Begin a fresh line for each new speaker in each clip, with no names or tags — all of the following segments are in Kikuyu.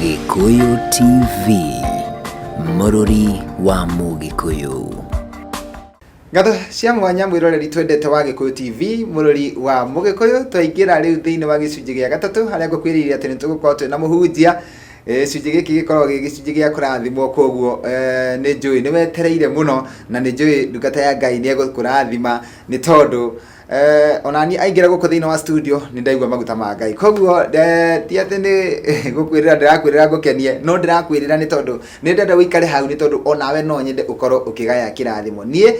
Gĩkũyũ TV, mũrũri wa Mũgĩkũyũ.
Ngatho cia mwanya mwĩroreri twendete wa Gĩkũyũ TV, mũrori wa Mũgĩkũyũ. Twaingĩra rĩu thĩinĩ wa gĩcunjĩ gĩa gatatũ harĩa ngũkwĩrĩire atĩ nĩ tũgũkorwo twĩna mũhunjia. Gĩcunjĩ gĩkĩ gĩkoragwo gĩ gĩcunjĩ gĩa kũrathimwo, koguo nĩ njũĩ nĩ wetereire mũno na nĩ njũĩ ndungata ya Ngai nĩ egũkũrathima nĩ tondũ ona niĩ aingĩra gũkũ thĩinĩ wa studio nĩ ndaigua maguta ma Ngai. Koguo ti atĩ nĩ gũkwĩrĩra ndĩrakwĩrĩra ngũkenie, no ndĩrakwĩrĩra nĩ tondũ nĩ ndĩrenda ũikare hau, nĩ tondũ onawe no nyende ũkorwo ũkĩgaya kĩrathimo. Niĩ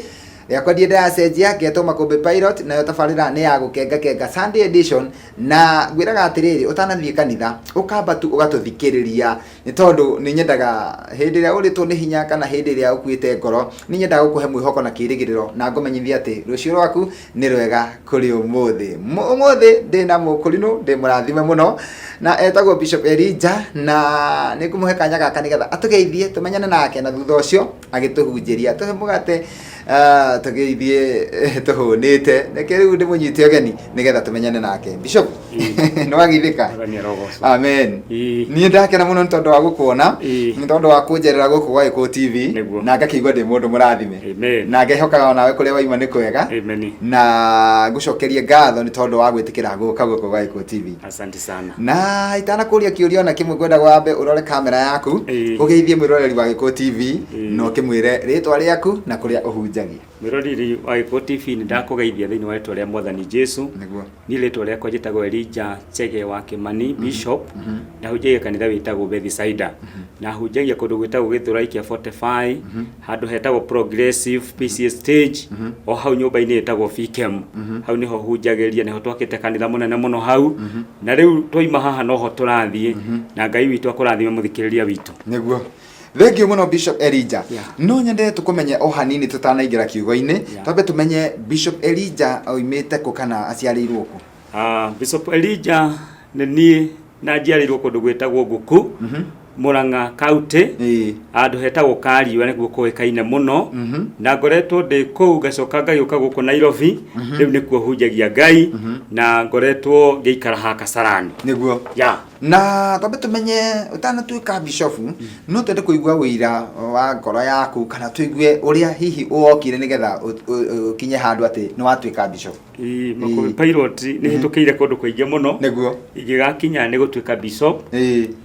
rĩakwa ndiĩ ndĩracenjia, ngetwo Makũmbĩ Pilot, nayo tabarĩra nĩ ya gũkengakenga Sunday edition, na ngwĩraga atĩrĩrĩ, ũtanathiĩ kanitha ũkamba tu ũgatũthikĩrĩria, nĩ tondũ nĩ nyendaga hĩndĩ ĩrĩa ũrĩtwo nĩ hinya kana hĩndĩ ĩrĩa ũkuĩte ngoro, nĩ nyendaga gũkũhe mwĩhoko na kĩrĩgĩrĩro na ngũmenyithia atĩ rũciũ rwaku nĩ rwega kũrĩ ũmũthĩ. Ũmũthĩ ndĩ na mũkũrinũ, ndĩ mũrathime mũno, na etagwo Bishop Elijah, na nĩ ngũmũhe kanya gaka nĩgetha atũgeithie, tũmenyane nake, na thutha ũcio agĩtũhunjĩria, tũhe mũgate, tũgeithie tũhũnĩte. Reke rĩu ndĩmũnyite ũgeni nĩgetha tũmenyane nake. Bishop, nĩ wageithĩka?
Mwathani arogocwo.
Amen.
Ĩĩ.
Niĩ ndakena mũno nĩ tondũ wa gũkuona,
Ĩĩ.
nĩ tondũ wa kũnjerera gũkũ gwa Gĩkũyũ TV.
Nĩguo.
Na ngakĩigua ndĩ mũndũ mũrathime.
Amen.
Na ngehokaga onawe kũrĩa waima nĩ kwega.
Amen.
Na ngũcokerie ngatho nĩ tondũ wa gwĩtĩkĩra gũka gũkũ gwa Gĩkũyũ TV.
Asante sana.
Na itanakũria kĩũria ona kĩmwe, ngwenda wambe ũrore kamera yaku,
Ĩĩ.
ũgeithie mwĩroreri wa Gĩkũyũ TV,
Ĩĩ.
na ũkĩmwĩre rĩtwa rĩaku na kũrĩa ũhunjagia.
Mwĩroreri wa Gĩkũyũ TV, nĩ ndakũgeithia thĩinĩ wa rĩtwa rĩa Mwathani Jesu.
Nĩguo.
Niĩ rĩtwa rĩakwa njĩtagwo Elijah Chege wa Kĩmani, Bishop. Ndahunjagia kanitha wĩtagwo Bethsaida. Na hunjagia kũndũ gwĩtagwo Gĩthũrai kĩa 45, handũ hetagwo Progressive PCA Stage, o hau nyũmba-inĩ ĩtagwo Fikem. Hau nĩho hunjagĩria, nĩho twakĩte kanitha mũnene mũno hau. Na rĩu twaima haha noho tũrathiĩ, na Ngai witũ akũrathime mũthikĩrĩria witũ.
Nĩguo. Thengiũ mũno, Bishop Elijah.
Yeah.
No nyende tũkũmenye o hanini tũtanaingĩra kiugo-inĩ. Twambe tũmenye Bishop Elijah oimĩte kũ kana aciarĩirwo kũ?
Bishop Elijah nĩ niĩ, na njiarĩirwo kũndũ gwĩtagwo Ngũkũ, Murang'a County, handũ hetagwo Kariua nĩkuo kũĩkaine mũno, na ngoretwo ndĩ kũu, ngacoka ngagĩũka gũkũ Nairobi. Rĩu nĩkuo hunjagia Ngai na ngoretwo ngĩikara haha Kasarani.
Nĩguo.
Ya.
Na twambe tũmenye, ũtanatuĩka bishofu, no twende kũigua ũira wa ngoro yaku kana tũigue ũrĩa hihi wokire nĩgetha ũkinye handũ atĩ nĩ watuĩka bishofu.
Ĩĩ, Makũmbĩ Pilot, nĩ hĩtũkĩire kũndũ kũingĩ mũno ingĩgakinya nĩ gũtuĩka bishop,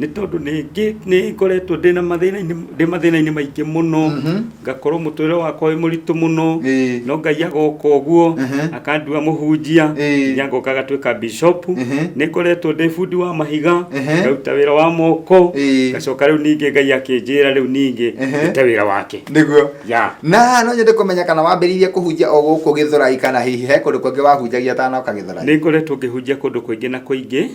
nĩ tondũ ningĩ nĩ ngoretwo ndĩ na mathĩna-inĩ, ndĩ mathĩna-inĩ maingĩ mũno, ngakorwo mũtũrĩre wakwa wĩ mũritũ mũno, no Ngai agoka ũguo akandua mũhunjia, nginya ngoka gatuĩka bishop. Nĩ ngoretwo ndĩ bundi wa mahiga, ngaruta wĩra wa moko, ngacoka rĩu ningĩ Ngai akĩnjĩra rĩu ningĩ ndute wĩra wake.
Nĩguo.
Ya.
Na no nyende kũmenya kana wambĩrĩirie kũhunjia o gũkũ Gĩthũrai kana hihi he kũndũ kũngĩ wahunjagia ũtanoka Gĩthũrai?
Nĩ ngoretwo ngĩhunjia kũndũ kũingĩ na kũingĩ.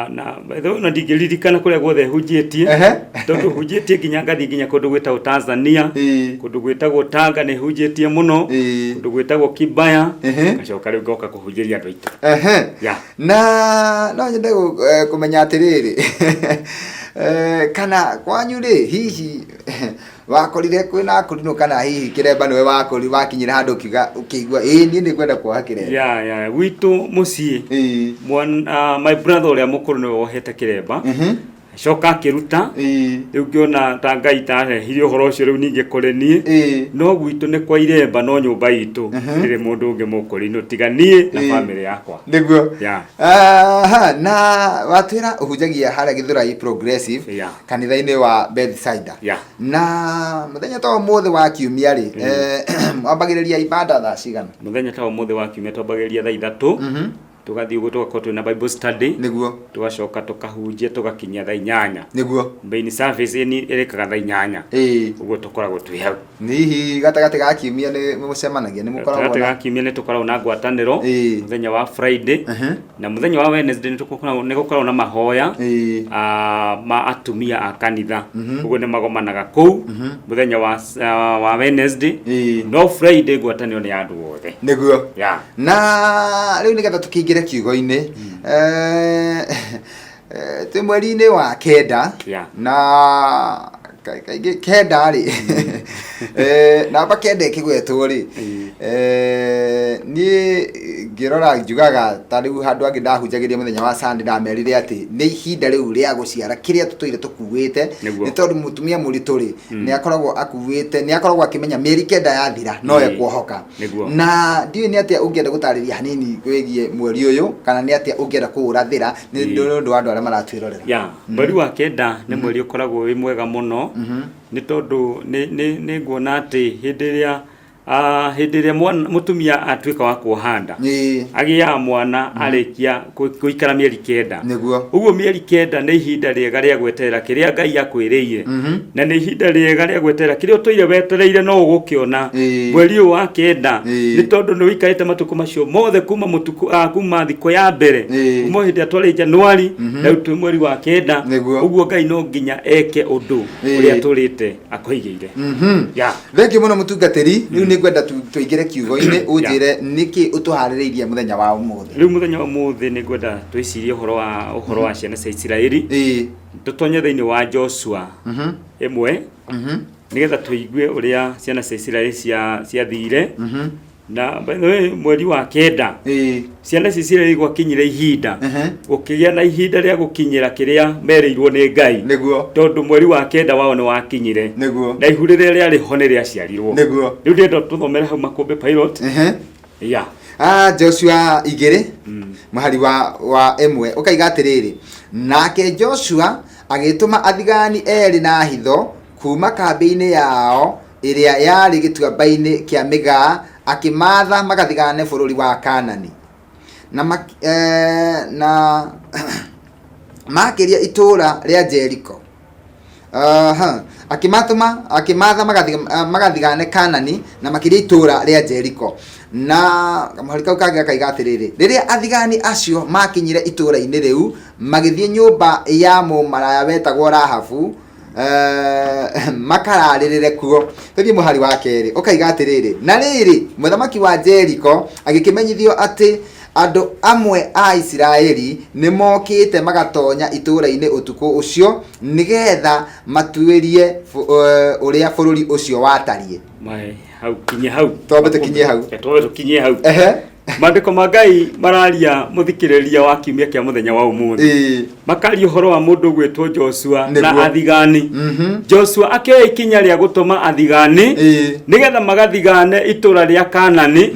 Na by the way, ona ndingĩririkana kũrĩa guothe hunjĩtie, tondũ hunjĩtie nginya ngathiĩ nginya kũndũ gwĩtagwo Tanzania, kũndũ gwĩtagwo Tanga nĩ hunjĩtie mũno, kũndũ gwĩtagwo Kibaya, ngacoka rĩu ngoka kũhunjĩria andũ aitũ. Ya.
Na no nyende kũmenya atĩrĩrĩ, kana kwanyu rĩ, hihi wakorire kwĩna akũrinũ kana hihi kĩremba nĩwe wakori wakinyire handũ ũkiuga ũkĩigua ĩĩ niĩ nĩ ngwenda kuoha kĩremba?
Ya, gwitũ mũciĩ, my brother ũrĩa mũkũrũ nĩwe wohete kĩremba, acoka akĩruta. Rĩu ngĩona ta Ngai tarehire ũhoro ũcio rĩu ningĩ kũrĩ niĩ. No gwitũ nĩ kwa iremba, no nyũmba itũ ndĩrĩ mũndũ ũngĩ mũkũrinũ tiga niĩ na bamĩrĩ yakwa.
Nĩguo.
Ya.
Aha, na watwĩra ũhunjagia harĩa Gĩthũrai Progressive, kanitha-inĩ wa Bethsaida.
Ya.
Na mũthenya ta ũmũthĩ wa kiumia rĩ, wambagĩrĩria ibada thaa cigana?
Mũthenya ta ũmũthĩ wa kiumia twambagĩrĩria thaa 3, tũgathiĩ ũguo tũgakorwo twĩna Bible study, tũgacoka tũkahunjia tũgakinyia thaa 8. Main service ĩrĩkaga thaa 8. Ũguo tũkoragwo twĩ hau.
Hihi gatagatĩ ga kiumia nĩ mũcemanagia, nĩ mũkoragwo
Gatagatĩ ga kiumia nĩ tũkoragwo na ngwatanĩro mũthenya wa Friday, na mũthenya wa Wednesday nĩ gũkoragwo na mahoya ma atumia a kanitha. Ũguo nĩ magomanaga kũu mũthenya wa Wednesday, no Friday ngwatanĩro nĩ ya andũ othe.
Nĩguo.
Ya.
Na rĩu nĩgetha tũkĩingĩre kiugo-inĩ, twĩ mweri-inĩ wa kenda, na Kaingĩ kenda rĩ, namba kenda ĩkĩgwetwo rĩ, niĩ ngĩrora njugaga ta rĩu handũ hangĩ ndahunjagĩria mũthenya wa Sunday, ndamerire atĩ nĩ ihinda rĩu rĩa gũciara kĩrĩa tũtũire tũkuĩte. Nĩ tondũ mũtumia mũritũ rĩ, nĩ akoragwo akuĩte, nĩ akoragwo akĩmenya mĩeri 9 yathira no ekuohoka. Na ndiũĩ nĩ atĩa ũngĩenda gũtarĩria hanini wĩgiĩ mweri ũyũ, kana nĩ atĩa ũngĩenda kũũrathĩra nĩ ũndũ wa andũ arĩa maratwĩrorera.
Ya, mweri wa kenda nĩ mweri ũkoragwo wĩ mwega mũno, nĩ tondũ nĩ nguona atĩ hĩndĩ ĩrĩa hĩndĩ ĩrĩa mũtumia atuĩka wa kuoha nda, agĩaga mwana arĩkia gũikara mĩeri 9. Ũguo mĩeri 9 nĩ ihinda rĩega rĩa gweterera kĩrĩa Ngai akwĩrĩire, na nĩ ihinda rĩega rĩa gweterera kĩrĩa ũtũire wetereire no ũgũkĩona mweri ũyũ wa kenda, nĩ tondũ nĩ ũikarĩte matukũ macio mothe kuma mũtukũ kuma thikũ ya mbere, kuma hĩndĩ ĩrĩa twarĩ Januari, na rĩu twĩ mweri wa kenda. Ũguo Ngai no nginya eke ũndũ ũrĩa tũrĩte akũigĩire.
Ya. Thengiũ mũno, mũtungatĩri. Rĩu nĩ ngwenda tũingĩre kiugo-inĩ, ũnjĩre nĩkĩ ũtũharĩrĩirie mũthenya wa ũmũthĩ.
Rĩu mũthenya wa ũmũthĩ nĩ ngwenda twĩcirie ũhoro wa ciana cia Isiraeli, tũtonye thĩinĩ wa Joshua 1, nĩgetha tũigue ũrĩa ciana cia Isiraeli ciathire. Na by the way, mweri wa kenda, ciana cia Isiraeli gwakinyire ihinda, gũkĩgĩa na ihinda rĩa gũkinyĩra kĩrĩa merĩirwo nĩ Ngai, tondũ mweri wa kenda wao nĩ wakinyire, na ihu rĩrĩa rĩarĩ ho nĩ rĩaciarirwo. Rĩu ndĩrenda tũthomere hau makũmbĩ, pilot. Ya.
Joshua 2, mũhari wa 1, ũkaiga atĩrĩrĩ: "Nake Joshua agĩtũma athigani erĩ na hitho kuma kambĩ-inĩ yao ĩrĩa yarĩ gĩtuamba-inĩ kĩa Mĩgaa, akĩmaatha magathigane bũrũri wa Kanani. Na makĩria itũũra rĩa Jeriko." Aha. Akĩmatũma, akĩmaatha magathigane Kanani na makĩria itũũra rĩa Jeriko. Na kamũhari kau kangĩ gakaiga atĩrĩrĩ: "Rĩrĩa athigani acio makinyire itũũra-inĩ rĩu, magĩthiĩ nyũmba ya mũmaraya wetagwo Rahabu, makararĩrĩre kuo." Tũthiĩ mũhari wa kerĩ, ũkaiga atĩrĩrĩ: "Na rĩrĩ, mũthamaki wa Jeriko agĩkĩmenyithio atĩ andũ amwe a Isiraeli nĩ mokĩte magatonya itũũra-inĩ ũtukũ ũcio nĩgetha matuĩrie ũrĩa bũrũri ũcio watariĩ."
Mae, hau kinye hau.
Twambe tũkinyie hau.
Twambe tũkinyie hau. Maandĩko ma Ngai mararia, mũthikĩrĩria wa kiumia kĩa mũthenya wa ũmũthĩ, makaria ũhoro wa mũndũ ũgwĩtwo Joshua na athigani. Joshua akĩoya ikinya rĩa gũtũma athigani nĩgetha magathigane itũra rĩa Kanani.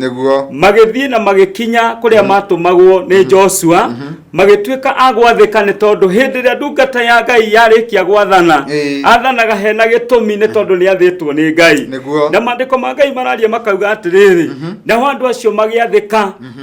Magĩthiĩ na magĩkinya kũrĩa matũmagwo nĩ Joshua, magĩtuĩka a gwathĩka, nĩ tondũ hĩndĩ ĩrĩa ndungata ya Ngai yarĩkia gwathana, athanaga hena gĩtũmi, nĩ tondũ nĩ athĩtwo nĩ Ngai. Na maandĩko ma Ngai mararia makauga atĩrĩrĩ, nao andũ acio magĩathĩka,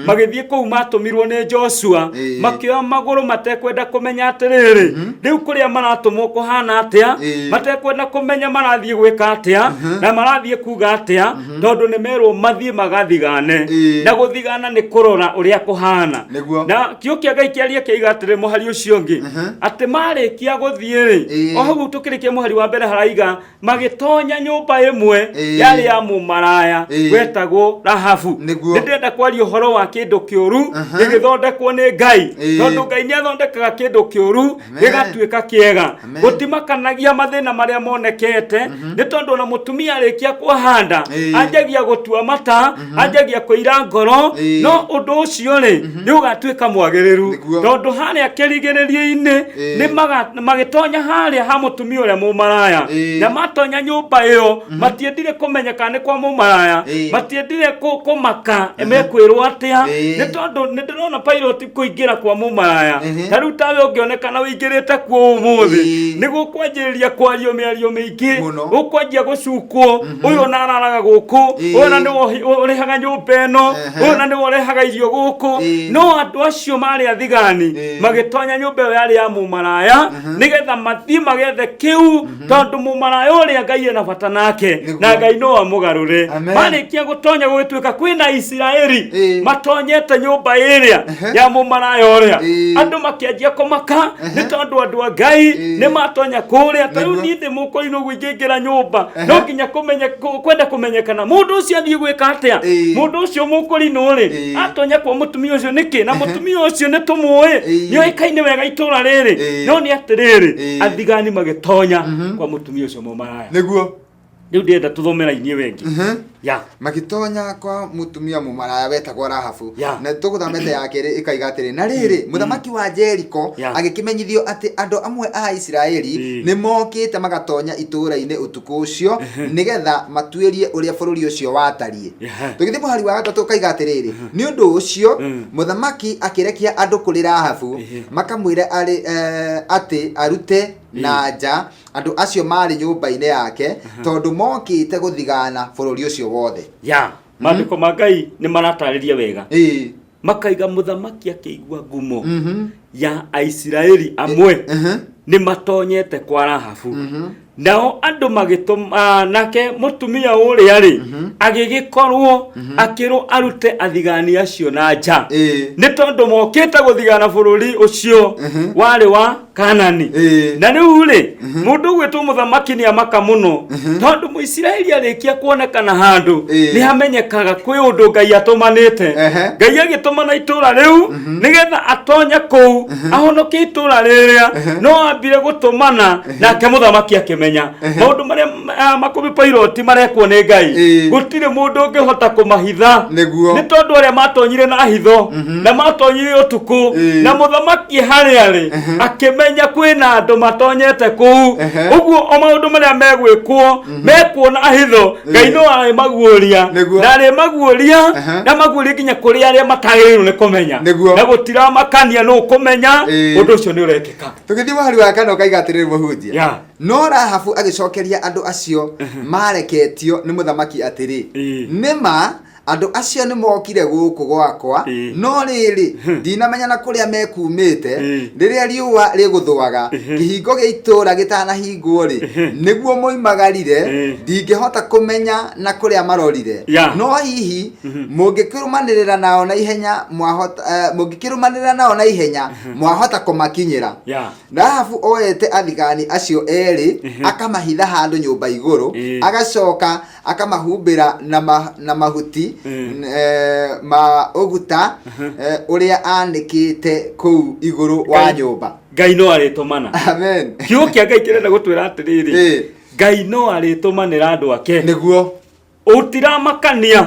magĩthiĩ kũu matũmirwo nĩ Joshua, makĩoya magũrũ matekwenda kũmenya atĩrĩrĩ, rĩu kũrĩa maratũmwo kũhana atĩa, matekwenda kũmenya marathiĩ gwĩka atĩa na marathiĩ kuga atĩa, tondũ nĩ merwo mathiĩ magathigane. Na gũthigana nĩ kũrora ũrĩa kũhana. Na kiugo kĩa Ngai kĩaria kĩaiga atĩrĩ, mũhari ũcio ũngĩ, atĩ marĩkia gũthiĩ rĩ, o hau tũkĩrĩkia mũhari wa mbere, haraiga magĩtonya nyũmba ĩmwe yarĩ ya mũmaraya wetagwo Rahabu. Nĩ ndĩrenda kwaria ũhoro wa kĩndũ kĩũru gĩgĩthondekwo nĩ Ngai, tondũ Ngai nĩ athondekaga kĩndũ kĩũru gĩgatuĩka kĩega. Gũtimakanagia mathĩna marĩa monekete, nĩ tondũ ona mũtumia arĩkia kuoha nda, anjagia gũtua mata, anjagia kũira ngoro, no ũndũ ũcio rĩ, nĩ ũgatuĩka mwagĩrĩru, tondũ harĩa kĩrigĩrĩrio-inĩ nĩ magĩtonya harĩa ha mũtumia ũrĩa mũmaraya. Na matonya nyũmba ĩyo, matiendire kũmenya kana nĩ kwa mũmaraya, matiendire kũmaka mekwĩrwo atĩa, nĩ tondũ nĩ ndĩrona pilot kũingĩra kwa mũmaraya. Ta rĩu tawe ũngĩonekana ũingĩrĩte kuo ũmũthĩ, nĩ gũkwanjĩrĩria kwario mĩario mĩingĩ.
Mũno.
Ũkwanjia gũcukwo, ũyũ ona araraga gũkũ, ũyũ ona nĩwe ũrĩhaga nyũmba ĩno, ũyũ ona nĩwe ũrehaga irio gũkũ. No andũ acio marĩ athigani, magĩtonya nyũmba ĩyo yarĩ ya mũmaraya nĩgetha mathiĩ magethe kĩu, tondũ mũmaraya ũrĩa Ngai ena bata nake, na Ngai no amũgarũre.
Amen.
Marĩkia gũtonya, gũgĩtuĩka kwĩna Isiraeli matonyete nyũmba ĩrĩa ya mũmaraya ũrĩa. Andũ makĩanjia kũmaka, nĩ tondũ andũ a Ngai nĩ matonya kũrĩa. Ta rĩu niĩ ndĩ mũkũrinũ ũguo, ingĩingĩra nyũmba, no nginya kũmenya kwenda kũmenyekana mũndũ ũcio athiĩ gwĩka atĩa. Mũndũ ũcio mũkũrinũ rĩ, atonya kwa mũtumia ũcio nĩkĩ? Na mũtumia ũcio nĩ tũmũ tũmũĩ, nĩoĩkaine wega itũra rĩrĩ. No nĩ atĩrĩrĩ, athigani magĩtonya kwa mũtumia ũcio mũmaraya. Rĩu ndĩrenda tũthome raini ĩyo ĩngĩ ya.
Magĩtonya kwa mũtumia mũmaraya wetagwo Rahabu. Na tũgũthomete ya kerĩ ĩkaiga atĩrĩ, na rĩrĩ, mũthamaki wa Jeriko agĩkĩmenyithio atĩ andũ amwe a Isiraeli nĩ mokĩte magatonya itũũra-inĩ ũtukũ ũcio nĩgetha matuĩrie ũrĩa bũrũri ũcio watariĩ. Tũgĩthiĩ mũhari wa gatatũ ũkaiga atĩrĩrĩ, nĩ ũndũ ũcio mũthamaki akĩrekia andũ kũrĩ Rahabu makamwĩre arĩ atĩ arute na nja andũ acio maarĩ nyũmba-inĩ yake, tondũ mokĩte gũthigana bũrũri ũcio wothe.
Ya, maandĩko ma Ngai nĩ maratarĩria wega, makaiga mũthamaki akĩigua ngumo ya Aisiraeli amwe nĩ matonyete kwa Rahabu, nao andũ magĩtũma, nake mũtumia ũrĩa rĩ agĩgĩkorwo akĩrwo arute athigani acio na nja, nĩ tondũ mokĩte gũthigana bũrũri ũcio warĩ wa Kanani. Na rĩu rĩ, mũndũ ũgwĩtwo mũthamaki nĩ amaka mũno, tondũ Mũisiraeli arĩkia kuonekana handũ, nĩ hamenyekaga kwĩ ũndũ Ngai atũmanĩte. Ngai agĩtũmana itũra rĩu nĩgetha atonye kũu ahonokie itũra rĩrĩa, no ambire gũtũmana, nake mũthamaki akĩmenya maũndũ marĩa makũmi pairoti marekwo nĩ Ngai. Gũtirĩ mũndũ ũngĩhota kũmahitha, nĩ tondũ arĩa matonyire na hitho na matonyire ũtukũ, na mũthamaki harĩa arĩ akĩmenya kwĩna andũ matonyete kũu. Ũguo o maũndũ marĩa megwĩkwo mekwo na hitho, Ngai no arĩmaguũria, na arĩmaguũria na maguũrie nginya kũrĩ arĩa matagĩrĩirwo nĩ kũmenya. Na gũtiramakania nũ ũkũmenya ũndũ ũcio nĩ ũrekĩka.
Tũgĩthiĩ mũhari wa kana ũkaiga atĩrĩrĩ, mũhunjia, no Rahabu agĩcokeria andũ acio maareketio nĩ mũthamaki atĩrĩ, Nĩ ma andũ acio nĩ mokire gũkũ gwakwa, no rĩrĩ, ndinamenya na kũrĩa mekumĩte. Rĩrĩa riũa rĩgũthũaga, kĩhingo gĩa itũũra gĩtanahingwo-rĩ, nĩguo moimagarire. Ndingĩhota kũmenya na kũrĩa marorire. No hihi mũngĩkĩrũmanĩrĩra nao na ihenya, mwahota mũngĩkĩrũmanĩrĩra nao na ihenya mwahota kũmakinyĩra. Rahabu oete athigani acio erĩ akamahitha handũ nyũmba igũrũ, agacoka akamahumbĩra na mahuti ma ũguta ũrĩa anĩkĩte kũu igũrũ wa nyũmba.
Ngai no arĩtũmana.
Amen.
Kiugo kĩa Ngai kĩrenda gũtwĩra atĩrĩrĩ, Ngai no arĩtũmanĩra andũ ake. Ũtiramakania.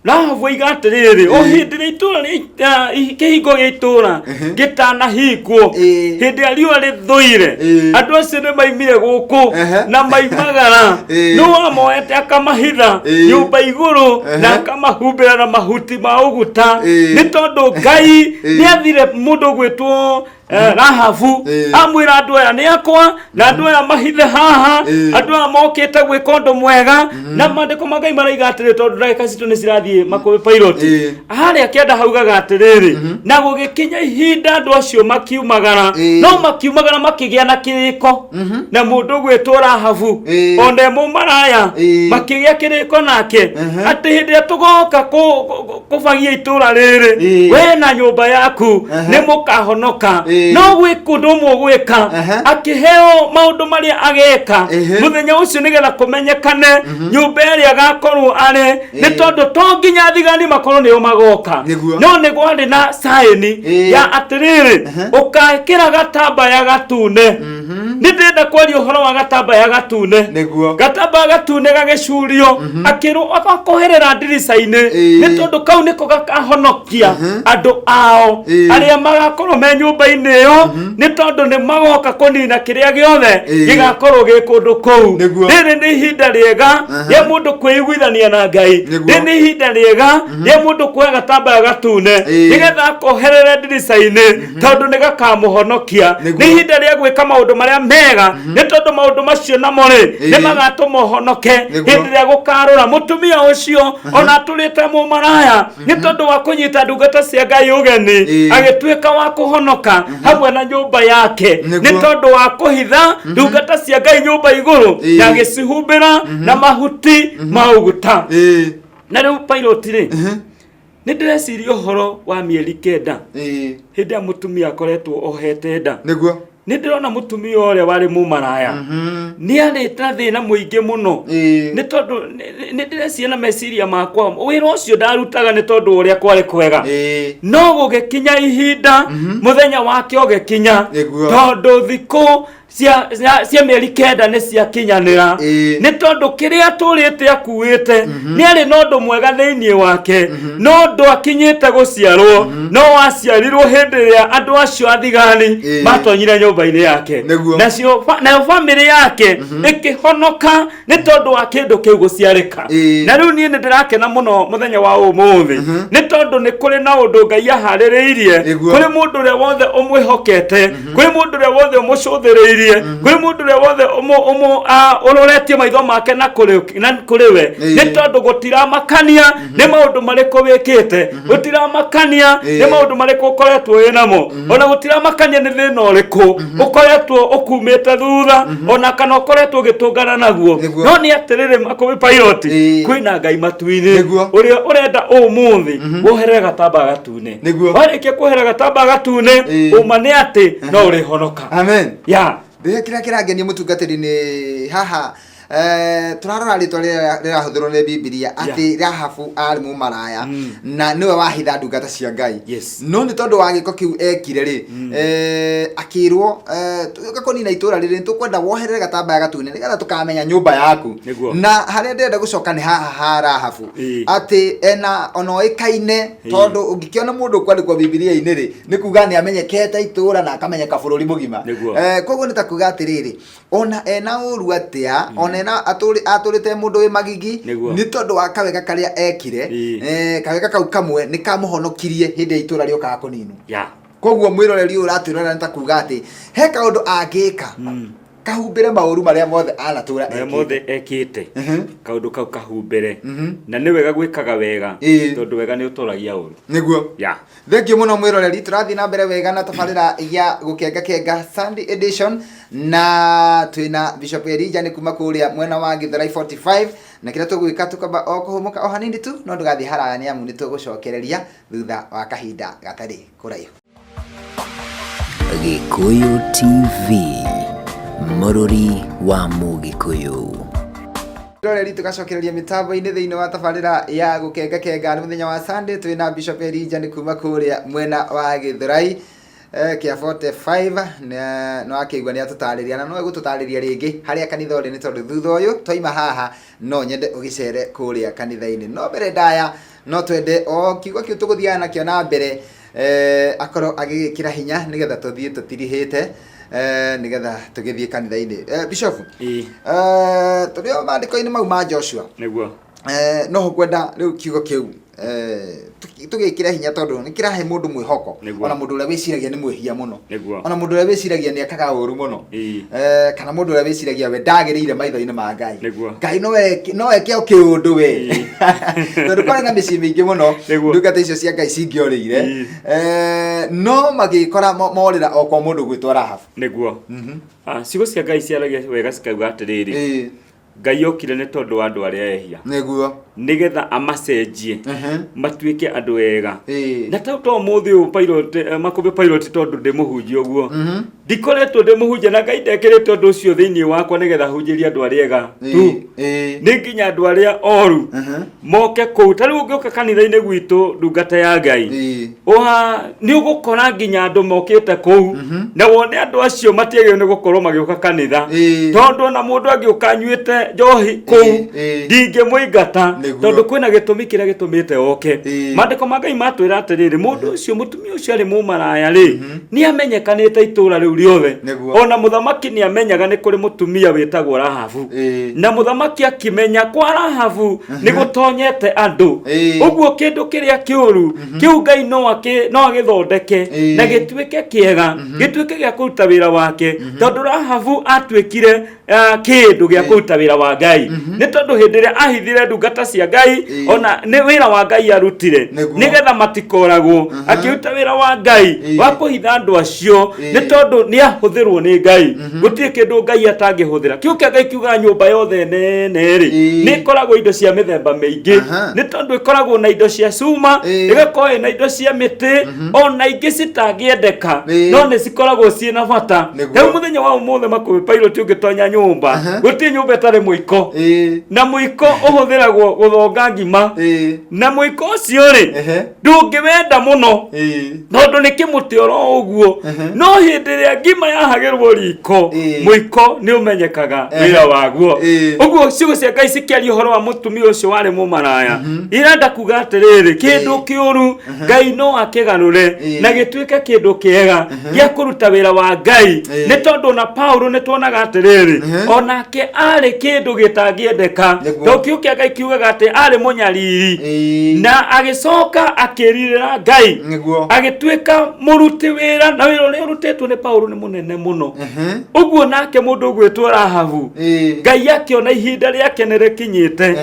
Rahabu oiga atĩrĩrĩ, o hĩndĩ ĩrĩa itũũra kĩhingo gĩa itũũra gĩtanahingwo, hĩndĩ ĩrĩa riũa rĩthũire, andũ acio nĩ maimire gũkũ na maimagara. Nĩ wamoete akamahitha nyũmba igũrũ na akamahumbĩra na mahuti ma ũguta, nĩ tondũ Ngai nĩ athire mũndũ ũgwĩtwo Rahabu amwĩra andũ aya nĩ akwa na andũ aya mahithe haha. Andũ aya mokĩte gwĩka ũndũ mwega, na maandĩko ma Ngai maraiga atĩrĩ, tondũ ndagĩka citũ nĩ cirathiĩ, makũĩ pilot, harĩa kĩanda haugaga atĩrĩrĩ, na gũgĩkinya ihinda andũ acio makiumagara, no makiumagara makĩgĩa na kĩrĩko na mũndũ ũgwĩtwo Rahabu, ona e mũmaraya, makĩgĩa kĩrĩko nake atĩ hĩndĩ ĩrĩa tũgoka kũbagia itũra rĩrĩ, we na nyũmba yaku nĩ mũkahonoka. No gwĩ kũndũ ũmwe ũgwĩka. Akĩheo maũndũ marĩa ageka mũthenya ũcio nĩgetha kũmenyekane nyũmba ĩrĩa agakorwo arĩ, nĩ tondũ to nginya thigari makorwo nĩo magoka. No nĩ kwarĩ na saĩni ya atĩrĩrĩ, ũkekĩra gatambaya gatune. Nĩ ndĩrenda kwaria ũhoro wa gatambaya gatune. Gatambaya gatune gagĩcurio, akĩrwo agakoherera ndirica-inĩ, nĩ tondũ kau nĩko gakahonokia andũ ao arĩa magakorwo me nyũmba-inĩ ĩyo, nĩ tondũ nĩ magoka kũnina kĩrĩa gĩothe gĩgakorwo gĩ kũndũ kũu. Rĩrĩ nĩ ihinda rĩega rĩa mũndũ kwĩiguithania na Ngai. Rĩrĩ nĩ ihinda rĩega rĩa mũndũ kuoya gatambaya gatune nĩgetha akoherere ndirica-inĩ, tondũ nĩ gakamũhonokia. Nĩ ihinda rĩa gwĩka maũndũ marĩa mega, nĩ tondũ maũndũ macio namo rĩ, nĩ magatũma ũhonoke hĩndĩ ĩrĩa gũkarũra. Mũtumia ũcio ona atũrĩte mũmaraya, nĩ tondũ wa kũnyita ndungata cia Ngai ũgeni, agĩtuĩka wa kũhonoka hamwe na nyũmba yake, nĩ tondũ wa kũhitha ndungata cia Ngai nyũmba igũrũ na agĩcihumbĩra na mahuti ma ũguta. Na rĩu pilot rĩ, nĩ ndĩreciria ũhoro wa mĩeri 9, hĩndĩ ĩrĩa mũtumia akoretwo ohete nda. Nĩ ndĩrona mũtumia ũrĩa warĩ mũmaraya nĩ arĩ na thĩna mũingĩ mũno. Nĩ tondũ nĩ ndĩreciria na meciria makwa wĩra ũcio ndarutaga nĩ tondũ ũrĩa kwarĩ kwega, no gũgĩkinya ihinda mũthenya wake ũgĩkinya, tondũ thikũ cia mĩeri 9 nĩ ciakinyanĩra. Nĩ tondũ kĩrĩa atũrĩte akuĩte nĩ arĩ na ũndũ mwega thĩinĩ wake, no ndwakinyĩte gũciarwo, no waciarirwo hĩndĩ ĩrĩa andũ acio athigani matonyire nyũmba-inĩ yake. Nayo bamĩrĩ yake ĩkĩhonoka nĩ tondũ wa kĩndũ kĩu gũciarĩka. Na rĩu niĩ nĩ ndĩrakena mũno mũthenya wa ũmũthĩ, nĩ tondũ nĩ kũrĩ na ũndũ Ngai aharĩrĩirie kũrĩ mũndũ ũrĩa wothe ũmwĩhokete, kũrĩ mũndũ ũrĩa wothe ũmũcũthĩrĩirie, kũrĩ mũndũ ũrĩa wothe ũroretie maitho make na kũrĩ we. Nĩ tondũ gũtiramakania nĩ maũndũ marĩkũ wĩkĩte, gũtiramakania nĩ maũndũ marĩkũ ũkoretwo wĩ namo, ona gũtiramakania nĩ thĩna ũrĩkũ ũkoretwo ũkumĩte thutha, ona kana ũkoretwo ũgĩtũngana naguo. No nĩ atĩrĩrĩ, Makũmbĩ Pilot, kwĩna Ngai matu-inĩ ũrĩa ũrenda ũmũthĩ woherere gatambaya gatune. Warĩkia kuoherera gatambaya gatune, ũma nĩ atĩ no ũrĩhonoka.
Amen.
Ya.
Rĩrĩa kĩrĩa kĩrangenia mũtungatĩri nĩ haha, tũrarora rĩtwa rĩrĩa rĩrahũthĩrwo nĩ Bibilia atĩ Rahabu arĩ mũmaraya na nĩwe wahitha ndungata cia Ngai. No nĩ tondũ wa gĩko kĩu ekire rĩ, akĩrwo, tũgĩũka kũnina itũra rĩrĩ, nĩ tũkwenda woherere gatambaya gatune nĩgetha tũkamenya nyũmba yaku. Na harĩa ndĩrenda gũcoka nĩ haha ha Rahabu, atĩ ena ona oĩkaine, tondũ ũngĩkĩona mũndũ ũkwandĩkwo Bibilia-inĩ rĩ, nĩ kuga nĩ amenyekete itũra na akamenyeka bũrũri mũgima. Koguo nĩ ta kuga atĩrĩrĩ, ona ena ũru atĩa, ona ena atũrĩte mũndũ wĩ magigi, nĩ tondũ wa kawega karĩa ekire, kawega kau kamwe nĩ kamũhonokirie hĩndĩ ya itũra rĩokaga kũninwo. Koguo mwĩroreri ũyũ ũratwĩrorera nĩ ta kuga atĩ he kaũndũ angĩka kahumbĩre maũru marĩa mothe anatũra
marĩa mothe ekĩte, kaũndũ kau kahumbĩre. Na nĩ wega gwĩkaga wega, tondũ wega nĩ ũtoragia ũru.
Ya. Thengiũ mũno mwĩroreri, tũrathiĩ na mbere wega na tabarĩra ya gũkenga kenga Sunday edition, na twĩna Bishop Elijah nĩ kuma kũrĩa mwena wa Githurai 45, na kĩrĩa tũgwĩka tũkamba o kũhũmũka o hanini tu, no ndũgathiĩ haraya nĩ amu nĩ tũgũcokereria thutha wa kahinda gatarĩ kũraihu.
Gĩkũyũ TV, mũrũri wa Mũgĩkũyũ.
Roreri, tũgacokereria mĩtambo-inĩ thĩinĩ wa tabarĩra ya gũkenga kenga nĩ mũthenya wa Sunday, twĩna Bishop Elijah nĩ kuma kũrĩa mwena wa Githurai kĩa 45, nĩ wakĩigua nĩ atũtarĩria, na no egũtũtarĩria rĩngĩ harĩa kanitha ũrĩ, nĩ tondũ thutha ũyũ twaima haha no nyende ũgĩcere kũrĩa kanitha-inĩ. No mbere ndaya no twende o kiugo kĩu tũgũthiaga nakĩo na mbere, akorwo agĩgĩkĩra hinya nĩgetha tũthiĩ tũtirihĩte, nĩgetha tũgĩthiĩ kanitha-inĩ. Bishop, tũrĩ o maandĩko-inĩ mau ma Joshua. No kwenda rĩu kiugo kĩu tũgĩkĩre hinya, tondũ nĩ kĩrahe mũndũ mwĩhoko, ona mũndũ ũrĩa wĩciragia nĩ mwĩhia mũno, ona mũndũ ũrĩa wĩciragia nĩ ekaga ũru mũno, kana mũndũ ũrĩa wĩciragia we ndagĩrĩire maitho-inĩ ma Ngai. Ngai no eke o kĩũndũ we, tondũ kwarĩ na mĩciĩ mĩingĩ mũno ndungata icio cia Ngai cingĩorĩire, no magĩkora morĩra o kwa mũndũ gwĩtwo Rahabu.
Nĩguo. Ciugo cia Ngai ciaragia wega cikauga atĩrĩrĩ, Ngai okire nĩ tondũ wa andũ arĩa ehia, nĩgetha amacenjie matuĩke andũ ega. Na to ũmũthĩ ũyũ Pilot, Makũmbĩ Pilot, tondũ ndĩ mũhunjia ũguo, ndikoretwo ndĩ mũhunjia na Ngai ndekĩrĩte ũndũ ũcio thĩinĩ wakwa nĩgetha hunjĩrie andũ arĩa ega tu, nĩ nginya andũ arĩa oru moke kũu. Ta rĩu ũngĩũka kanitha-inĩ gwitũ, ndungata ya Ngai, nĩ ũgũkora nginya andũ mokĩte kũu, na wone andũ acio matiagĩrĩirwo nĩ gũkorwo magĩũka kanitha, tondũ ona mũndũ angĩũka anyuĩte njohi kũu, ndingĩmũingata, tondũ kwĩna gĩtũmi kĩrĩa gĩtũmĩte oke. Maandĩko ma Ngai matwĩra atĩrĩrĩ, mũndũ ũcio, mũtumia ũcio arĩ mũmaraya rĩ, nĩ amenyekanĩte itũũra rĩu rĩothe. Ona mũthamaki nĩ amenyaga nĩ kũrĩ mũtumia wĩtagwo Rahabu. Na mũthamaki akĩmenya kwa Rahabu nĩ gũtonyete andũ, ũguo kĩndũ kĩrĩa kĩũru kĩu Ngai no agĩthondeke na gĩtuĩke kĩega, gĩtuĩke gĩa kũruta wĩra wake, tondũ Rahabu atuĩkire kĩndũ gĩa kũruta wĩra wa Ngai, nĩ tondũ hĩndĩ ĩrĩa ahithire ndungata cia Ngai, ona nĩ wĩra wa Ngai arutire, nĩgetha matikoragwo, akĩruta wĩra wa Ngai wa kũhitha andũ acio, nĩ tondũ Tondũ nĩ ahũthĩrwo nĩ Ngai. Gũtirĩ kĩndũ Ngai atangĩhũthĩra. Kiugo kĩa Ngai kiugaga nyũmba yothe nene rĩ, nĩ ĩkoragwo indo cia mĩthemba mĩingĩ. Nĩ tondũ ĩkoragwo na indo cia cuma, ĩgakorwo ĩna indo cia mĩtĩ, ona ingĩ citangĩendeka, no nĩ cikoragwo ciĩ na bata. Rĩu mũthenya wa ũmũthĩ Makũmbĩ Pilot ũngĩtonya nyũmba, gũtirĩ nyũmba ĩtarĩ mũiko. Na mũiko ũhũthĩragwo gũthonga ngima. Na mũiko ũcio rĩ, ndũngĩwenda mũno tondũ nĩ kĩmũtĩ oro ũguo. No hĩndĩ ĩrĩa ngima yahagĩrwo riko, mũiko nĩ ũmenyekaga wĩra waguo. Ũguo ciugo cia Ngai cikĩaria ũhoro wa mũtumia ũcio warĩ mũmaraya, irenda kuga atĩrĩrĩ, kĩndũ kĩũru Ngai no akĩgarũre na gĩtuĩke kĩndũ kĩega gĩa kũruta wĩra wa Ngai. Nĩ tondũ ona Paulo nĩ tuonaga atĩrĩrĩ, onake arĩ kĩndũ gĩtangĩendeka. Tondũ kiugo kĩa Ngai kiugaga atĩ arĩ mũnyariri, na agĩcoka akĩrirĩra Ngai, agĩtuĩka mũruti wĩra, na wĩra ũrĩa ũrutĩtwo nĩ Paulo nĩ mũnene mũno. Ũguo nake mũndũ ũgwĩtwo Rahabu, Ngai akĩona ihinda rĩake nĩ rĩkinyĩte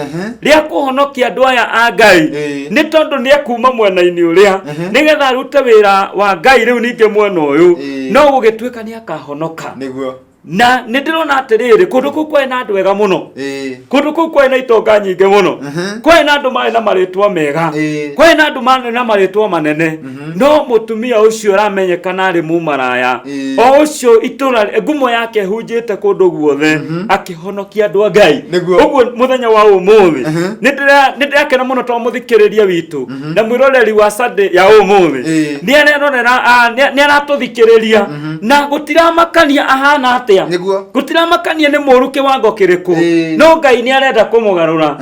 rĩa kũhonokia andũ aya a Ngai, nĩ tondũ nĩ ekuma mwena-inĩ ũrĩa nĩgetha arute wĩra wa Ngai rĩu ningĩ mwena ũyũ, no gũgĩtuĩka nĩ akahonoka. Na nĩ ndĩrona atĩrĩrĩ, kũndũ kũu kwarĩ na andũ ega mũno, kũndũ kũu kwarĩ na itonga nyingĩ mũno, kwarĩ na andũ marĩ na marĩtwa mega, kwarĩ na andũ marĩ na marĩtwa manene, no mũtumia ũcio ũramenyekana arĩ mũmaraya, o ũcio itũra ngumo yake ĩhunjĩte kũndũ guothe, akĩhonokia andũ a Ngai. Ũguo mũthenya wa ũmũthĩ nĩ ndĩrakena mũno tondũ mũthikĩrĩria witũ na mwĩroreri wa Sunday ya ũmũthĩ nĩ arerorera, nĩ aratũthikĩrĩria, na gũtiramakania ahana atĩa, gũtiramakania nĩ mũru kĩwango kĩrĩkũ, no Ngai nĩ arenda kũmũgarũra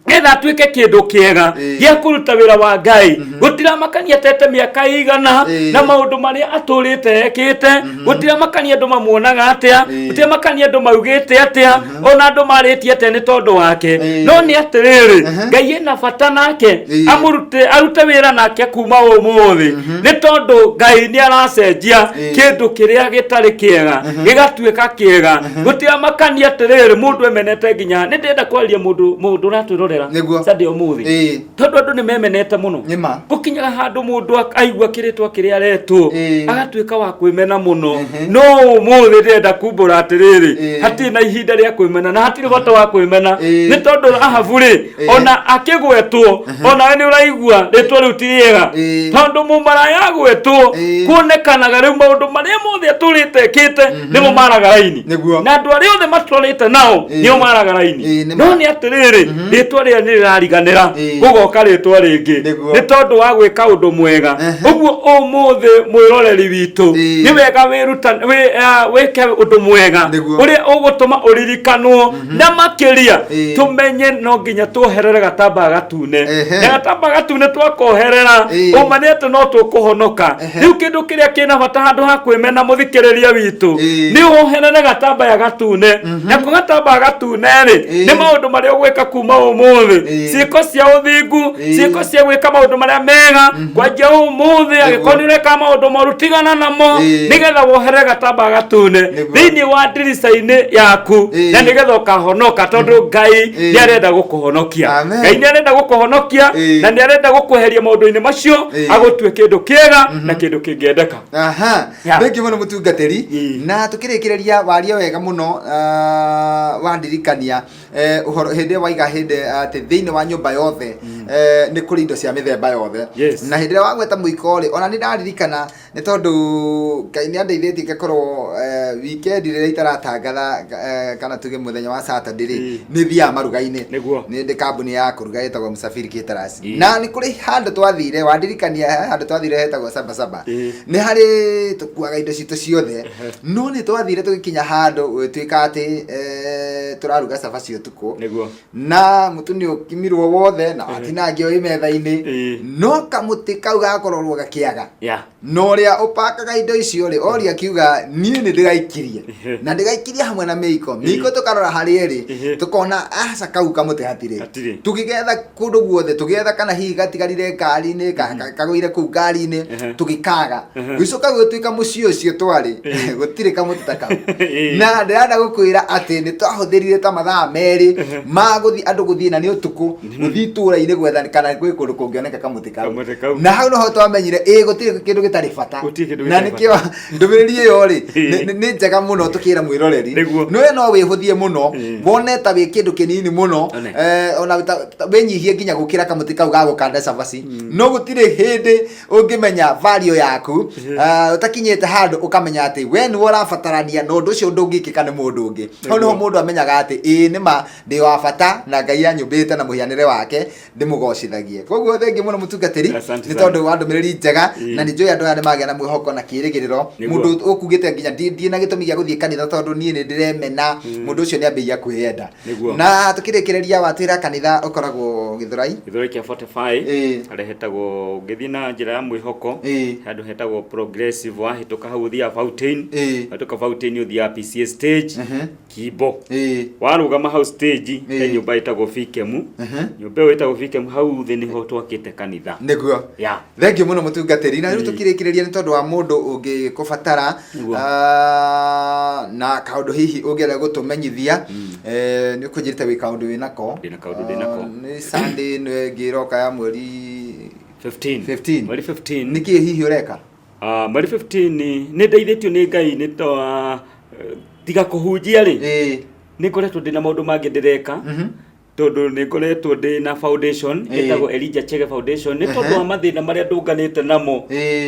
nĩgetha atuĩke kĩndũ kĩega gĩa kũruta wĩra wa Ngai. Gũtiramakania atete mĩaka ĩigana na maũndũ marĩa atũrĩte ekĩte, gũtiramakania andũ mamuonaga atĩa, gũtiramakania andũ maugĩte atĩa, ona andũ marĩtie atĩa nĩ tondũ wake, no nĩ atĩrĩrĩ, Ngai ena bata nake, amũrute arute wĩra nake kuma ũmũthĩ, nĩ tondũ Ngai nĩ aracenjia kĩndũ kĩrĩa gĩtarĩ kĩega gĩgatuĩka kĩega. Gũtiramakania atĩrĩrĩ mũndũ emenete nginya nĩ ndĩrenda kwaria mũndũ mũndũ ũratwĩrorera Sunday ũmũthĩ, tondũ andũ nĩ memenete mũno. Gũkinyaga handũ mũndũ aigua kĩrĩtwa kĩrĩa aretwo, agatuĩka wa kwĩmena mũno. No ũmũthĩ ndĩrenda kumbũra atĩrĩrĩ, hatirĩ na ihinda rĩa kwĩmena na hatirĩ bata wa kwĩmena, nĩ tondũ Ahabu rĩ, ona akĩgwetwo, onawe nĩ ũraigua rĩtwa rĩu ti rĩega, tondũ mũmaraya agwetwo, kuonekanaga rĩu maũndũ marĩa mothe atũrĩte ekĩte nĩmo maraga raini, na andũ arĩa othe matũrĩte nao nĩo maraga raini. No nĩ atĩrĩrĩ, rĩtwa rĩrĩa nĩ rĩrariganĩra, gũgoka rĩtwa rĩngĩ, nĩ tondũ wa gwĩka ũndũ mwega. Ũguo ũmũthĩ mwĩroreri witũ, nĩ wega wĩke ũndũ mwega ũrĩa ũgũtũma ũririkanwo, na makĩria tũmenye no nginya tuoherere gatambaya gatune, na gatambaya gatune twakoherera, ũma nĩ atĩ no tũkũhonoka. Rĩu kĩndũ kĩrĩa kĩna bata handũ ha kwĩmena, mũthikĩrĩria witũ, nĩ woherere gatambaya gatune. Nako gatambaya gatune rĩ, nĩ maũndũ marĩa ũgwĩka kuma ũmũthĩ, ciĩko cia ũthingu, ciĩko cia gwĩka maũndũ marĩa mega kwanjia ũmũthĩ. Angĩkorwo nĩ ũreka maũndũ moru, tigana namo, nĩgetha woherere gatambaya gatune thĩinĩ wa ndirica-inĩ yaku, na nĩgetha ũkahonoka, tondũ Ngai nĩ arenda gũkũhonokia. Ngai nĩ arenda gũkũhonokia, na nĩ arenda gũkweheria maũndũ-inĩ macio, agũtue kĩndũ kĩega na kĩndũ kĩngĩendeka.
Aha. Thengiũ mũno mũtungatĩri. Na tũkĩrĩkĩrĩria, waria wega mũno, wandirikania ũhoro hĩndĩ ĩyo waiga hĩndĩ atĩ thĩinĩ wa nyũmba yothe nĩ kũrĩ indo cia mĩthemba yothe. Na hĩndĩ ĩrĩa wagweta mũiko rĩ, ona nĩ ndaririkana, nĩ tondũ Ngai nĩ andeithĩtie ngakorwo weekend rĩrĩa itaratangatha, kana tuge mũthenya wa Saturday rĩ, nĩ thiaga maruga-inĩ. Nĩ ndĩ kambuni ya kũruga ĩtagwo Msafiri Caterers. Na nĩ kũrĩ handũ twathire, wandirikania handũ twathire hetagwo Saba Saba. Nĩ harĩ tũkuaga indo citũ ciothe, no nĩ twathire tũgĩkinya handũ gũgĩtuĩka atĩ tũraruga cabaci ũtukũ, na mũtu nĩ ũkimirwo wothe na watinangio wĩ metha-inĩ, no kamũtĩ kau gakororwo gakĩaga, na ũrĩa ũpakaga indo icio rĩ, oria akiuga niĩ nĩ ndĩraigua. Ndĩgaikirie na ndĩgaikirie hamwe na mĩiko. Mĩiko tũkarora harĩa ĩrĩ, tũkona aca kau kamũtĩ hatirĩ.
Hatirĩ.
Tũgĩgetha kũndũ guothe, tũgĩetha kana hihi gatigarire ngari-inĩ, kagũire kũu ngari-inĩ, tũgĩkaga. Gũgĩcoka gũgĩtuĩka mũciĩ ũcio twarĩ gũtirĩ kamũtĩ ta kau. Na ndĩrenda gũkwĩra atĩ nĩ twahũthĩrire ta mathaa 2 ma gũthiĩ, andũ gũthiĩ na nĩ ũtukũ, gũthiĩ itũũra-inĩ gwetha kana gwĩ kũndũ kũngĩoneka kamũtĩ kau.
Kamũtĩ kau.
Na hau noho twamenyire ĩ gũtirĩ kĩndũ gĩtarĩ bata.
Gũtirĩ kĩndũ
Na
gĩtarĩ
nĩkĩo ndũmĩrĩri ĩyo rĩ nĩ njega mũno tũkĩra mwĩroreri. Nĩwe no wĩhũthie mũno, wone ta wĩ kĩndũ kĩnini mũno,
One.
ona wĩnyihie nginya gũkĩra kamũtĩ kau ga gũkanda cabaci, no gũtirĩ hĩndĩ ũngĩmenya value yaku ũtakinyĩte handũ ũkamenya atĩ we nĩwe ũrabatarania na ũndũ ũcio ndũngĩkĩka nĩ mũndũ ũngĩ. Hau nĩho mũndũ amenyaga atĩ ĩĩ nĩma ndĩ wa bata na Ngai anyũmbĩte na mũhianĩre wake ndĩmũgocithagie. Koguo thengiũ mũno mũtungatĩri
Asante
nĩ
sana.
tondũ wa ndũmĩrĩri njega, na nĩ njũĩ andũ aya nĩ magĩa na mwĩhoko na kĩĩrĩgĩrĩro. Mũndũ ũkugĩte nginya ndirĩ na gĩtũmi gĩa gũthiĩ kanitha tondũ niĩ nĩ ndĩremena, mũndũ ũcio nĩ ambĩrĩria kwĩyenda. Na tũkĩrĩkĩrĩria watwĩra kanitha ũkoragwo Gĩthũrai.
Gĩthũrai kĩa 45, harĩa hetagwo, ũngĩthiĩ na njĩra ya mwĩhoko, handũ hetagwo Progressive, wahĩtũka hau ũthiaga Fountain, wahĩtũka Fountain ũthiaga PCA stage, Kimbo. Warũgama hau stage, he nyũmba ĩtagwo Fikemu. Nyũmba ĩyo ĩtagwo Fikemu, hau thĩ nĩho twakĩte kanitha.
Nĩguo.
Ya.
Thengiũ mũno mũtungatĩri. Na rĩu tũkĩrĩkĩrĩria nĩ tondũ wa mũndũ ũngĩkũbatara, na kaũndũ hihi ũngĩenda gũtũmenyithia, nĩ ũkũnjĩrĩte wĩ kaũndũ wĩnako.
Ndĩna kaũndũ ndĩnako.
Nĩ Sunday ĩno ĩngĩ ĩroka ya mweri
15.
15.
Mweri 15.
Nĩkĩ hihi ũreka?
Mweri 15 nĩ ndeithĩtio nĩ Ngai nĩ to tiga kũhunjia rĩ, nĩ ngoretwo ndĩna maũndũ mangĩ ndĩreka, tondũ nĩ ngoretwo ndĩ na foundation ĩtagwo Elijah Chege Foundation, nĩ tondũ wa mathĩna marĩa ndũnganĩte namo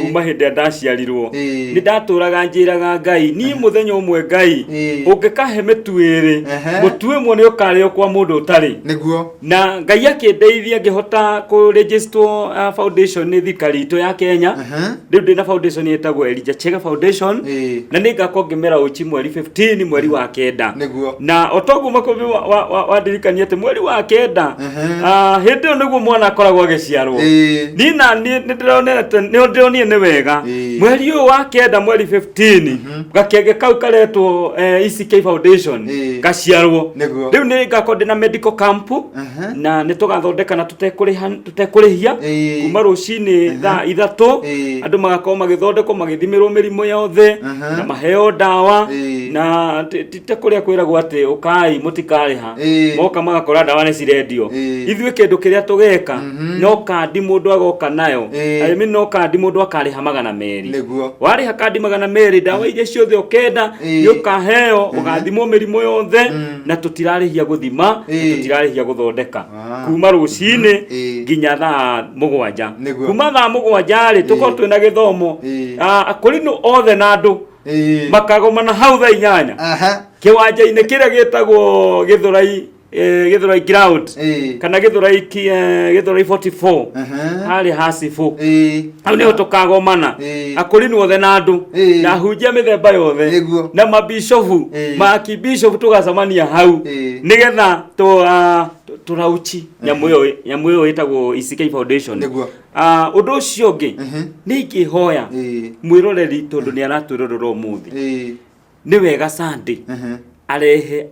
kuma hĩndĩ ĩrĩa ndaciarirwo. Nĩ ndatũraga njĩraga Ngai, niĩ mũthenya ũmwe Ngai ũngĩkahe mĩtu ĩrĩ, mũtu ĩmwe nĩ ũkarĩo kwa mũndũ ũtarĩ. Na Ngai akĩndeithia ngĩhota kũ register foundation nĩ thirikari itũ ya Kenya. Rĩu ndĩna foundation ĩtagwo Elijah Chege Foundation, na nĩ ngakorwo ngĩmera ũchi mweri 15 mweri wa kenda. Na o toguo makũmbĩ wandirikania atĩ mweri wa kenda, hĩndĩ ĩyo nĩguo mwana akoragwo agĩciarwo. Niĩ na niĩ nĩ ndĩronire nĩ wega mweri ũyũ wa kenda, mweri 15, gakenge kau karetwo ECK Foundation gaciarwo. Rĩu nĩ ngakorwo ndĩna medical camp, na nĩ tũgathondeka na tũtekũrĩhia, kuma rũcinĩ thaa 3, andũ magakorwo magĩthondekwo, magĩthimĩrwo mĩrimũ yothe na maheo ndawa, na ti ta kũrĩa kwĩragwo atĩ ũkai mũtikarĩha, moka magakora ndawa nĩ cirendio. Ithuĩ kĩndũ kĩrĩa tũgeka no kandi mũndũ agoka nayo. I mean, no kandi mũndũ akarĩha 200. Warĩha kandi 200, ndawa iria ciothe ũkenda nĩ ũkaheo, ũgathimwo mĩrimũ yothe, na tũtirarĩhia gũthima na tũtirarĩhia gũthondeka, kuma rũcinĩ nginya thaa 7. Kuma thaa 7 rĩ, tũkorwo twĩna gĩthomo, akũrinũ othe na andũ makagomana hau thaa 8 kĩwanja-inĩ kĩrĩa gĩtagwo Gĩthũrai, Gĩthũrai ground, kana Gĩthũrai Gĩthũrai 44, harĩa ha cibũ, hau nĩho tũkagomana, akũrinũ othe na andũ na ahunjia mĩthemba yothe na mabishofu, maakibishofu, tũgacemania hau nĩgetha tũrauchi nyamũ ĩyo ĩtagwo ECK Foundation. Ũndũ ũcio ũngĩ nĩ ingĩhoya mwĩroreri, tondũ nĩ aratwĩrorera ũmũthĩ, nĩ wega Sunday arehe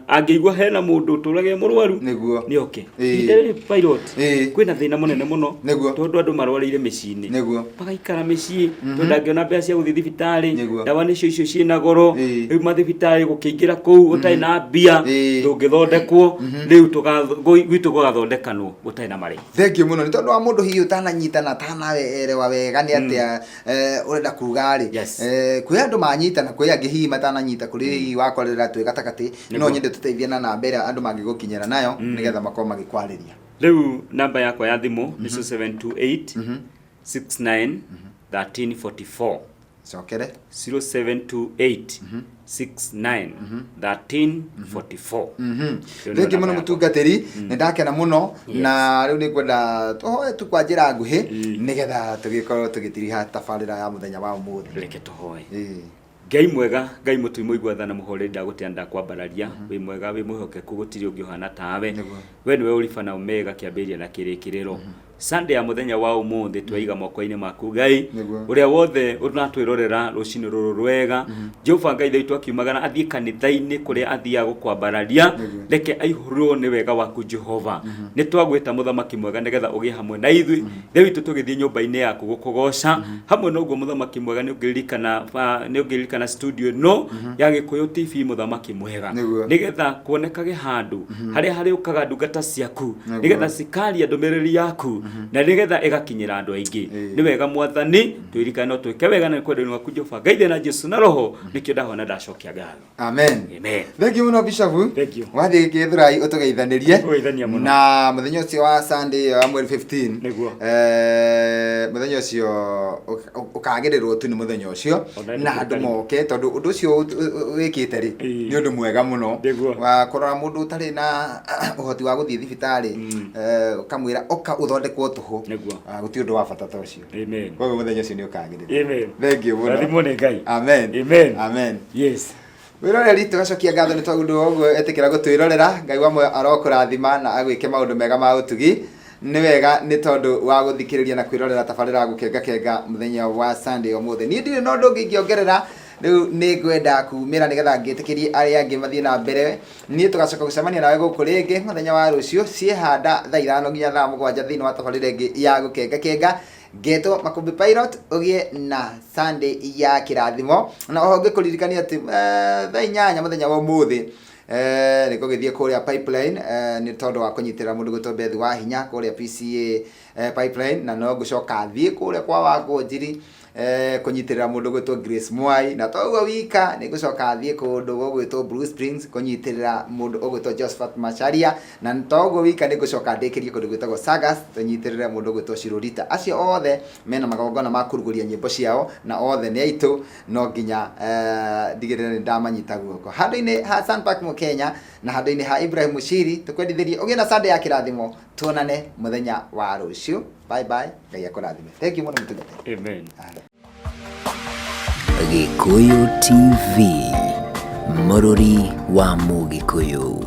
angĩigua hena mũndũ ũtũraga e mũrwaru, nĩ oke. Ihinda rĩrĩ pilot, kwĩna thĩna mũnene mũno, tondũ andũ marwarĩire mĩciĩ-inĩ, magaikara mĩciĩ tondũ ndangĩona mbeca cia gũthiĩ thibitarĩ. Ndawa nĩcio icio ciĩna goro. Rĩu mathibitarĩ gũkĩingĩra kũu ũtarĩ na mbia ndũngĩthondekwo. Rĩu gwitũ gũgathondekanwo gũtarĩ na marĩhi.
Thengiũ mũno nĩ tondũ wa mũndũ hihi ũtananyitana, atanaerewa wega nĩ atĩa ũrenda kuga rĩ. Kwĩ andũ manyita na kwĩ angĩ hihi matananyita, kũrĩ hihi wakorera twĩ gatagatĩ. No nyende tũteithie na namba ĩrĩa andũ mangĩgũkinyĩra nayo nĩgetha makorwo magĩkwarĩria.
Rĩu namba yakwa ya thimũ nĩ 0728 69 1344.
Cokere.
0728 69 1344. Ĩyo nĩyo
Thengiũ mũno
namba yakwa.
Mũtungatĩri, nĩ ndakena mũno, na rĩu nĩ ngwenda tũhoe tu kwa njĩra nguhĩ nĩgetha tũgĩkorwo tũgĩtiriha tabarĩra ya mũthenya wa ũmũthĩ.
Reke tũhoe. Ngai mwega, Ngai mũtui, mũigua tha na mũhoreri, ndagũtĩa, ndakwambararia. Wĩ mwega, wĩ mwĩhokeku, gũtirĩ ũngĩ ũhana tawe. We nĩwe ũriba na omega, kĩambĩrĩria na kĩrĩkĩrĩro. Sunday ya mũthenya wa ũmũthĩ twaiga moko-inĩ maku Ngai.
Nĩguo.
Ũrĩa wothe ũratwĩrorera rũcinĩ rũrũ rwega, Jehova Ngai witũ akiumagara athiĩ kanitha-inĩ kũrĩa athiaga gũkwambararia,
Nĩguo.
reke aihũrwo nĩ wega waku Jehova. Nĩ twagwĩta mũthamaki mwega nĩgetha ũgĩe hamwe na ithuĩ. Ithe witũ tũgĩthiĩ nyũmba-inĩ yaku gũkũgoca. Hamwe na ũguo mũthamaki mwega nĩ ũngĩririkana nĩ ũngĩririkana studio ĩno ya Gĩkũyũ TV mũthamaki mwega.
Nĩguo.
Nĩgetha kuonekage handũ harĩa harĩũkaga ndungata ciaku,
Nĩguo.
nĩgetha cikaria ndũmĩrĩri yaku na nĩgetha ĩgakinyĩra andũ aingĩ. Nĩ wega mwathani twĩririkane no twĩke wega na nĩ kwenda gwaku Jehova Ngai Ithe na Jesu na Roho nĩkĩo ndahoya na ndacokia ngatho.
Amen.
Amen.
Thank you mũno Bishop.
Thank you.
Wathiĩ Gĩthũrai ũtũgeithanĩrie.
Nĩngũgeithania mũno.
Na mũthenya ũcio wa Sunday wa mweri 15.
Nĩguo.
Mũthenya ũcio ũkagĩrĩrwo tu nĩ mũthenya ũcio
Ona
na andũ
nĩkũrikana.
moke tondũ ũndũ ũcio wĩkĩte rĩ nĩ ũndũ mwega mũno
Nĩguo.
wa kũrora mũndũ ũtarĩ na ũhoti wa gũthiĩ thibitarĩ ũkamwĩra ũka ũthondekwo tũhũ.
Nĩguo.
Ah, gũtirĩ ũndũ wa bata ta ũcio.
Amen.
Koguo mũthenya ũcio nĩ ũkagĩrĩra.
Amen.
Thank you mũno.
Rathimwo nĩ Ngai.
Amen.
Amen.
Amen.
Yes.
Wĩroreri tũgacokia ngatho nĩ tondũ wa ũguo etĩkĩra gũtwĩrorera. Ngai wa muoyo arokũrathima na agwĩke maũndũ mega ma ũtugi. Nĩ wega nĩ tondũ wa gũthikĩrĩria na kwĩrorera tabarĩra ya gũkengakenga mũthenya wa Sunday ũmũthĩ. Niĩ ndirĩ na ũndũ ũngĩ ingĩongerera, rĩu nĩ ngwenda kumĩra nĩgetha ngĩtĩkĩrie arĩa angĩ mathiĩ na mbere. Niĩ tũgacoka gũcemania nawe gũkũ rĩngĩ mũthenya wa rũciũ ciĩhanda thaa 5 nginya thaa 7 thĩinĩ wa tabarĩra ĩngĩ ya gũkengakenga. Ngetwo Makũmbĩ Pilot, ũgĩe na Sunday ya kĩrathimo. Na oho ngĩkũririkania atĩ thaa 8 mũthenya wa ũmũthĩ nĩ ngũgĩthiĩ kũrĩa Pipeline nĩ tondũ wa kũnyitĩrĩra mũndũ gwĩtwo Beth wa Hinya kũrĩa PCA Pipeline, na no ngũcoka thiĩ kũrĩa kwa Wangũnjiri kũnyitĩrĩra mũndũ gwĩtwo Grace Mwai, na toguo wika nĩ ngũcoka thiĩ kũndũ gũgwĩtwo Blue Springs kũnyitĩrĩra mũndũ ũgwĩtwo Josephat Macharia, na toguo wika nĩ ngũcoka ndĩkĩrie kũndũ gwĩtagwo Sagas tũnyitĩrĩre mũndũ ũgwĩtwo Shirorita. Acio othe mena magongona ma kũrugũria nyĩmbo ciao na othe nĩ aitũ, no nginya ndigĩrĩre nĩ ndamanyita guoko. Handũ-inĩ ha Sunpark Mũkenya na handũ-inĩ ha Ibrahim Mushiri, tũkwendithĩrie ũgĩe na Sunday ya kĩrathimo, tuonane mũthenya wa rũciũ. Bye bye, Ngai akũrathime. Thank you mũno mũtungatĩri.
Amen.
Gĩkũyũ TV, mũrũri wa Mũgĩkũyũ.